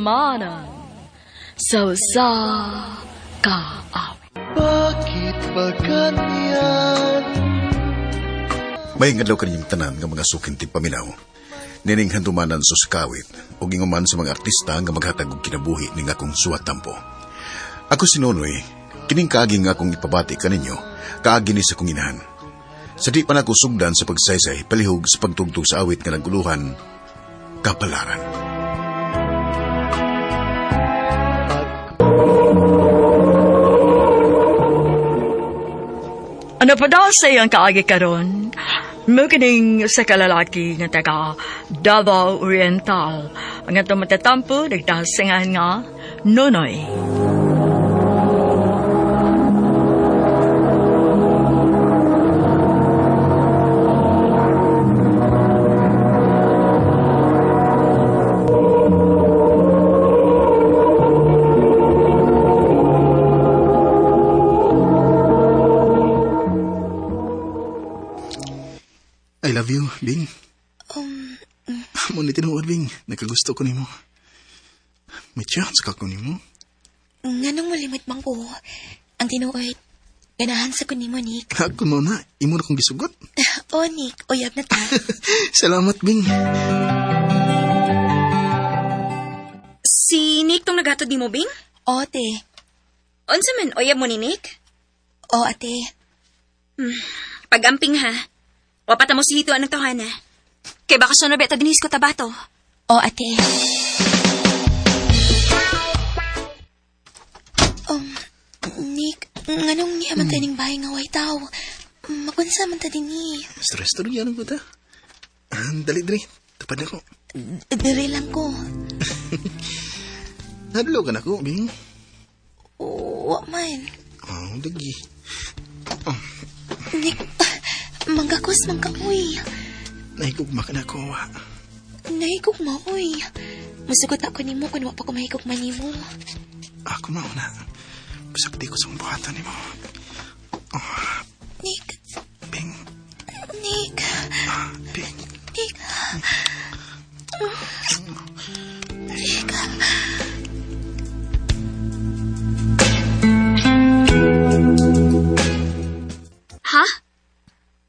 Kahimanan sa usa ka awit. Bakit ba ganyan? May ngadlaw kaninyong tanan nga mga suking tigpaminaw. Nining handumanan sa sakawit o ginguman sa mga artista nga maghatag og kinabuhi ning akong suwat tampo. Ako si Nonoy, kining kaagi nga akong ipabati kaninyo, kaagi ni sa kong inahan. Sa di pa nako sugdan sa pagsaysay, palihog sa pagtugtog sa awit nga naguluhan, kapalaran. Ano pa daw sa iyang kaagi karon? Mukining sa kalalaki nga taga Davao Oriental. Ang atong matatampo, nagtasingan nga Nonoy. I love you, Bing. Mo ni tinuod, Bing. Nakagusto ko nimo. May chance ka ko nimo. Nganong malimot man ko. Ang tinuod, ganahan sa kunin mo, Nick. Ako mo na, imo na kong gisugot. Oh, Nick, uyab na ta. Salamat, Bing. Si Nick tong naghatod ni mo, Bing? O, te. Unsa man, uyab mo ni Nick? O, ate. Pag-amping ha. Wapata mo si Hito anang tawhana. Kay baka siya na beta dinis ko tabato. O, ate. Nick, nganong niya man taning bahay nga way tao? Magunsa man ta din ni. Stress to rin ko ta. Ah, dali, dali. Tapad ako. Dire lang ko. Nadlo ka na ko, Bing. Wa man. Oh, dagi. Nick, manggakos man ka, uy. Nahigugma ka na ko, wa. Nahigugma, uy. Musugot ako nimo kung wa pa ko mahigugma nimo. Ako mauna. Pasakti ko sa mong buhatan nimo. Nick, Bing, Nick, Bing. Nick. Nick. Ha?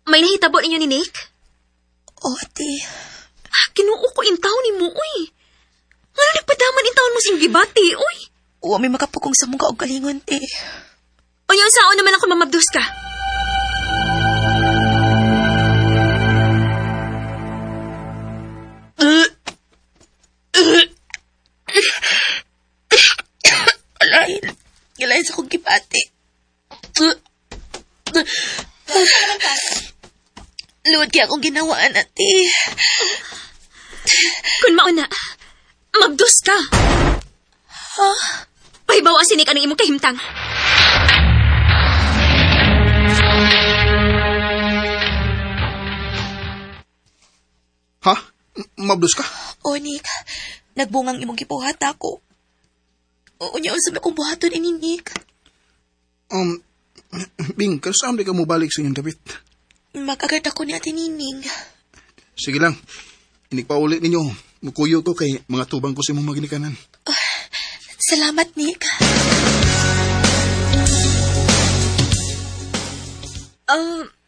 May nahitabo ninyo ni Nick? O, ate. Ah, Kinuo ko intaw ni mo, uy. Ano nagpadaman intaon mo sing gibati, uy? Wa may makapukong sa mong kaugalingon, te. O yung sao naman ako mamabdos ka? Alain. Alain sa kong gibati. Luod kaya akong ginawaan, ate. Kun mauna, mabdos ka. Ha? Pahibaw ang sinik anong imong kahimtang. Ha? Mabdos ka? O, Nick. Nagbungang imong gibuhat ako. O, unya unsa may akong buhaton ini, Nick. Bing, kasam di ka mo balik sa inyong dapit. Mag-agad ako ni Ate Nining. Sige lang. Inikpauli ninyo. Mukuyo ko kay mga tubang ko sa imong maginikanan. Salamat, Nick.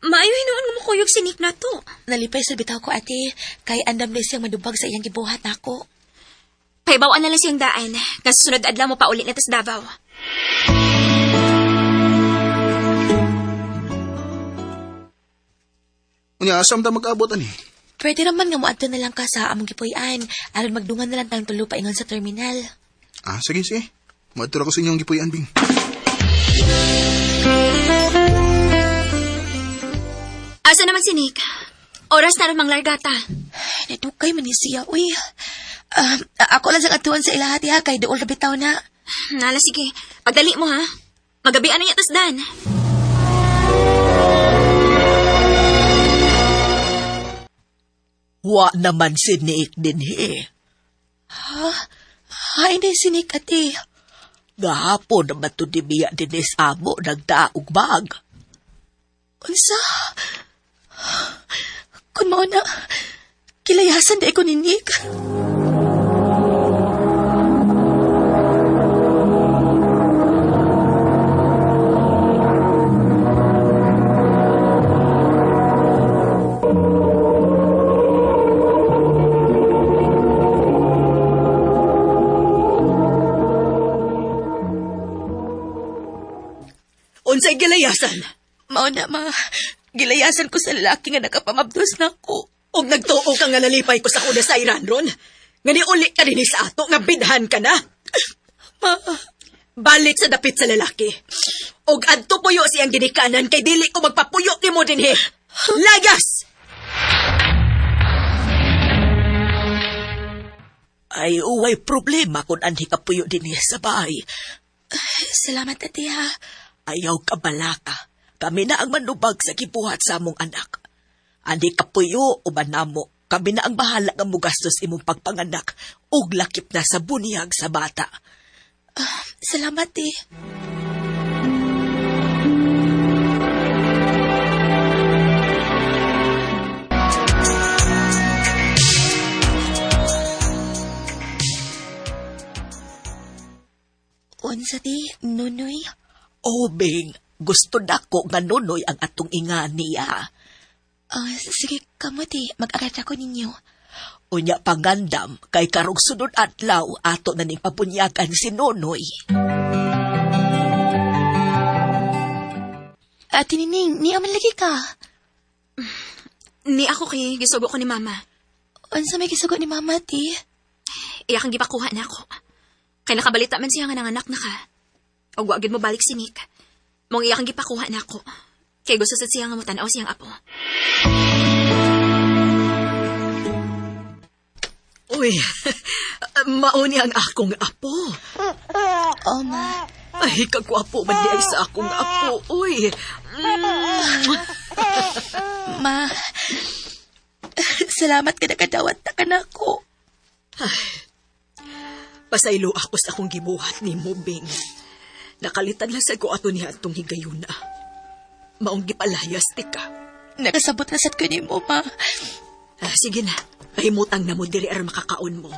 Maayo hinuon nga mukuyog si Nick na to. Nalipay sa bitaw ko, ate. Kay andam na siyang madubag sa iyang gibuhat ako. Pahibawan na lang siyang daan. Nga susunod adlaw mo pa ulit na tas Davao. Unya, asam ta mag-abot ani? Pwede naman nga moadto na lang ka sa among gipuy-an. Aron magdungan na lang tang tulo paingon sa terminal. Ah, sige, sige. Maadto ra ko sa inyong gipuy-an, Bing. Asa naman si Nick? Oras na rin manglargata. Nadukay man ni siya, uy. Ah, ako lang sa atuan sa ilahat ha, kay dool ra bitaw na. Nala, sige. Pagdali mo, ha? Magabi ano niya tas dan. Wa naman si Nick dinhi. Ha? Ha, hindi si Nick, ate. Gahapon naman to ni Mia dinhi sa amo nagdaog bag. Unsa? Kung mao na, kilayasan di ko ni Nick. Unsay gilayasan? Mao na, ma. Gilayasan ko sa lalaki nga nakapamabdos na ko. Og nagtuo ka nga nalipay ko sa kuna sa Iran ron. Nga niuli ka din sa ato, nga bidhan ka na. Ma, Balik sa dapit sa lalaki. Og adto puyo siyang ginikanan kay dili ko magpapuyo nimo dinhi. Lagas! Ay, uway problema kung anhi ka puyo dinhi sa bahay. Salamat, ate, ha. Ayaw ka balaka. Kami na ang manubag sa gibuhat sa among anak. Ani ka puyo uban namo. Kami na ang bahala nga mugastos imong pagpanganak ug lakip na sa bunyag sa bata. Salamat, eh. Unsa ti, Nunoy? O, Bing, gusto nako nga nunoy ang atong inga niya. Ah, sige, kamo ti, mag-arat ako ninyo. Unya pangandam, kay karong sunod adlaw ato na ning pabunyagan si Nonoy. Ate Nining, niya man lagi ka. Ni ako kay gisugo ko ni mama. Unsa may gisugo ni mama, ti? Iya kang gipakuha na ako. Kay nakabalita man siya nga nanganak na ka. Og wa gyud mo balik si Nick. Mong iya kang gipakuha na ako. Kay gusto sad siya nga motan-aw siyang apo. Uy, mauni ang akong apo. Oh, ma. Ay, kagwapo man di ay sa akong apo. Uy, Ma. Salamat ka nakadawat na ka na ako. Pasaylo ako sa akong gibuhat ni Bing. Nakalitan lang sa ko ato niya atong higayuna. Maong gipalayas ti ka. Nakasabot na sad ko nimo, ma. Ah, sige na, pahimutang na mo diri aron makakaon mo.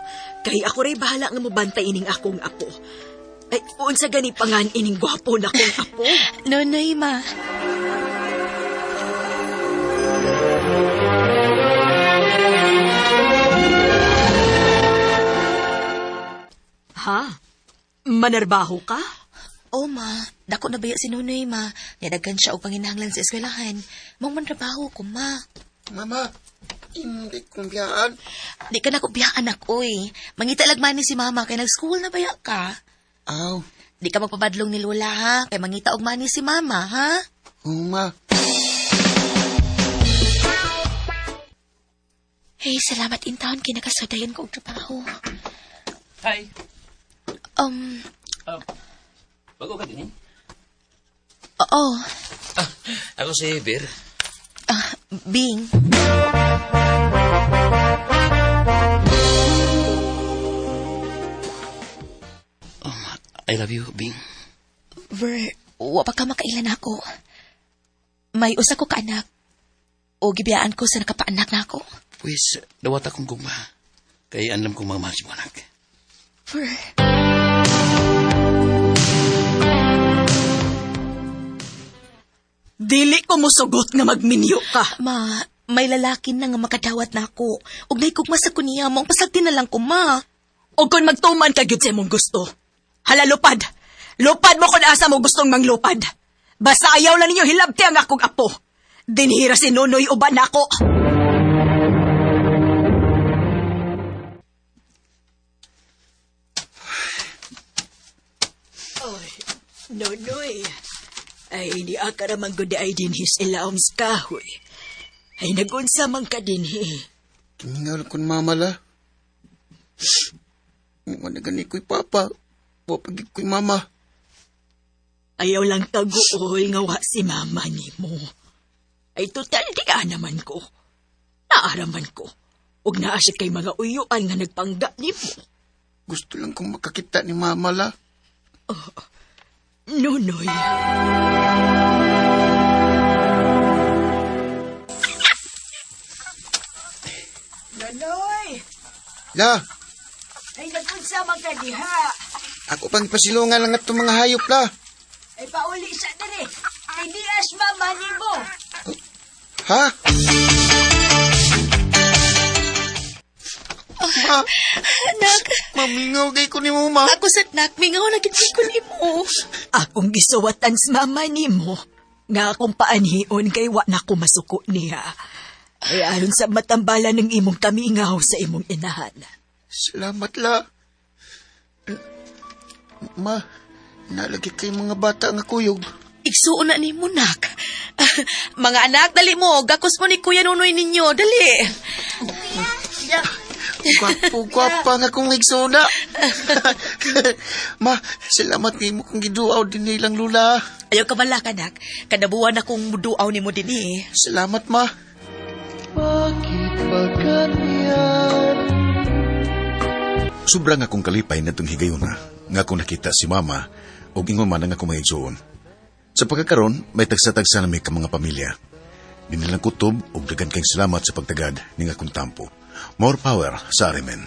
Kay ako ray bahala nga mobantay ining akong apo. Ay, unsa gani pangan ining gwapo na akong apo? Nonoy, ma. Ha? Manarbaho ka? Oh, ma. Dako na ba si Nonoy, ma? Nidaghan siya og panginahanglan sa eskwelahan. Mong mantrabaho ko, ma. Mama, hindi kong biyaan. Di ka na ko biya, anak, oy. Mangita lagman ni si mama kay nag-school na baya ka. Aw, Di ka magpabadlong ni Lola, ha? Kay mangita og mani si mama, ha? uma. Hey, salamat in town kay nakasadayon ko og trabaho. Hi. Bago ka din eh? Oo. Ah, ako si Beer. Ah, Bing. I love you, Bing. Ver, wa pa ka makailan ako. May usa ko ka anak. O gibiyaan ko sa nakapaanak na ako. Pwes, dawat akong gugma. Kay anlam kong mamahal si anak. Ver. Dili ko mosugot nga magminyo ka. Ma, may lalaki na nga makadawat na ako. Ug naikugma sa ko niya, mong pasagti na lang ko, ma. O kung magtuman ka gyud sa imong gusto. Hala lupad. Lupad mo kung asa mo gustong manglupad. Basta ayaw na ninyo hilabti ang akong apo. Dinhira si Nonoy uban nako. Oy, Nonoy. Ay, di akara man gud ay dinhis ilaom sa kahoy. Ay, nagunsa man ka dinhi. Tingal kon mama la. Wala gani ko'y papa. Wapagit ko'y mama. Ayaw lang taguol nga wa si mama nimo. Ay total di ka naman ko. Naaraman ko. Ug naa siya kay mga uyuan nga nagpangga nimo. Gusto lang kong makakita ni mama la. Nonoy. Nonoy! La, Ay nagunsa man ka diha. ako pang ipasilungan lang atong mga hayop la. Ay pauli siya diri. Ay di as mama nimo. Ha? Ma, Anak, mamingaw kay ko nimo, ma. ako sa nak, mingaw na gid ko nimo. Akong gisuwatan sa mama nimo nga akong paanhion kay wa na ko masuko niya. Ay ayon sa matambalan ng imong kamingaw sa imong inahan. Salamat, la. Ma, nalagi kay mga bata nga kuyog. Igsuon na nimo, nak. Mga anak, dali mo. Gakos mo ni Kuya Nunoy ninyo. Dali. Gwapo, gwapa nga kong igsuna. Ma, salamat nimo kong giduaw din nilang lula. Ayaw ka balak, anak. Kadabuan akong muduaw nimo din eh. Salamat, ma. Sobrang akong kalipay na itong higayuna nga akong nakita si mama o ingon man ang akong mga igsoon. Sa pagkakaroon, may tagsa-tagsa na may ka mga pamilya. Dinilang kutob og daghan kayong salamat sa pagtagad ning akong tampo. More power sa Arimen.